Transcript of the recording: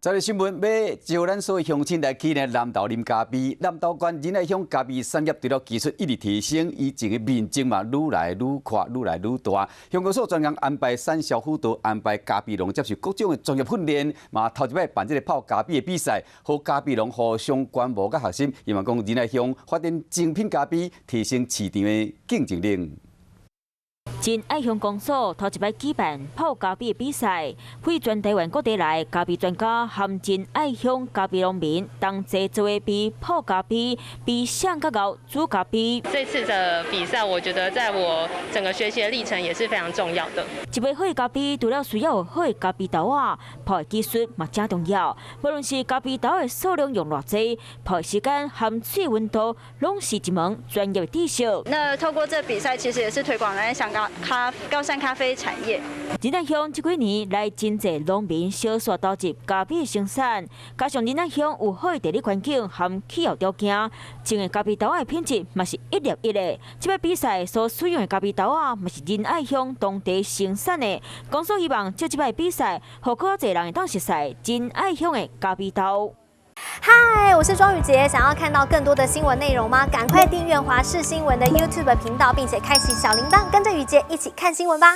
這個新聞欲招咱所有鄉親來去呢南投啉咖啡。南投縣仁愛鄉咖啡產業除了技術一直提升，伊種的面積嘛愈來愈闊，愈來愈大。鄉公所專工安排產銷輔導，安排咖啡農接受各種的專業訓練，嘛頭一擺辦這個泡咖啡的比賽，予咖啡農互相觀摩佮學習，希望講仁愛鄉發展精品咖啡，提升市場的競爭力。仁愛鄉公所頭一擺舉辦泡咖啡的比賽，對全台灣各地來咖啡專家和仁愛鄉咖啡農民同齊做伙比泡咖啡，比誰較𠢕煮咖啡。這次的比賽，我覺得在我整個學習的歷程也是非常重要的。一杯好咖啡，除了需要好的咖啡豆仔，泡的技術嘛誠重要。無論是咖啡豆的數量用偌濟，泡的時間和水溫度，攏是一門專業的知識。那透過這比賽，其實也是推廣咱香港高山咖啡產業。仁愛鄉這幾年來真濟農民小細投入咖啡生產，加上仁愛鄉有好的地理環境和氣候條件，種的咖啡豆的品質嘛是一粒一的。這擺比賽所使用的咖啡豆仔嘛是仁愛鄉當地生產的。公所希望藉這擺比賽，予閣較濟人會當熟似仁愛鄉的咖啡豆。嗨，我是莊宇傑，想要看到更多的新聞內容嗎？趕快訂閱華視新聞的 YouTube 頻道，並且開啟小鈴鐺，跟着宇傑一起看新聞吧。